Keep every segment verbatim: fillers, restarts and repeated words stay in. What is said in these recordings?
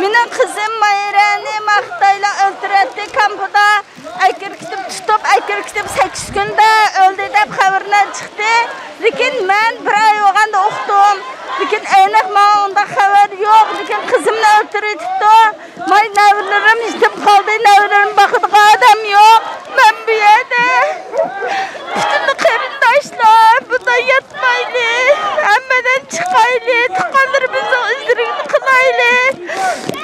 مېنىڭ قىزىم ماھىرەنى ما خىتايلار ئۆلتۈرەتتى كامپىدا. ئەكىرىپ كېتىپ، تۇتۇپ ئەكىرىپ كېتىپ، سەككىز كۈندە ئۆلدى دەپ خەۋەرلەر چىقتى. لېكىن مەن بىر ئاي بولغاندا ئۇقتۇم. لېكىن ئېنىق ماڭا ئۇنداق خەۋەر يوق. لېكىن قىزىمنى ئۆلتۈرۈۋېتىپتۇ. ماي نەۋرىلىرىم يېتىم قالدى، نەۋرىلىرىمنى باقىدىغان ئادەم يوق. مەن بۇ يەردە پۈتۈن قېرىنداشلار بۇنداق ياتمايلى، ھەممىدىن چىقايلى، تۇغقانلىرىمىزنىڭ ئىزلىرىنى قىلايلى.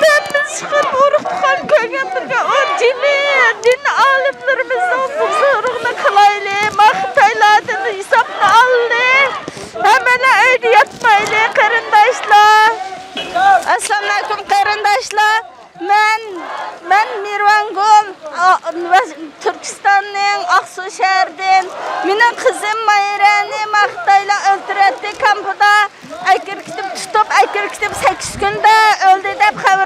ھەممىمىز چىقىپ ئۇرۇق تۇغقان كۆرگەن بىرگە ئۇ جىمى دىن ئالىملىرىمىزنىڭ زورىغىنى قىلايلى، ما خىتايلاردىن ھېسابنى ئاللى. ھەممىلا ئۆيدە ياتمايلى، قېرىنداشلار. ئەسسالامۇئەلەيكۇم، قېرىنداشلار. مەن، مەن مىرۋانگۈل، ئا، تۈركىستاننىڭ ئاقسۇ شەھىرىدىن. مېنىڭ قىزىم ماھىرەنى ما خىتايلار ئۆلتۈرەتتى كامپىدا. ئەكىرىپ كېتىپ، تۇتۇپ ئەكىرىپ كېتىپ، سەككىز كۈندە ئۆلدى دەپ خەۋەر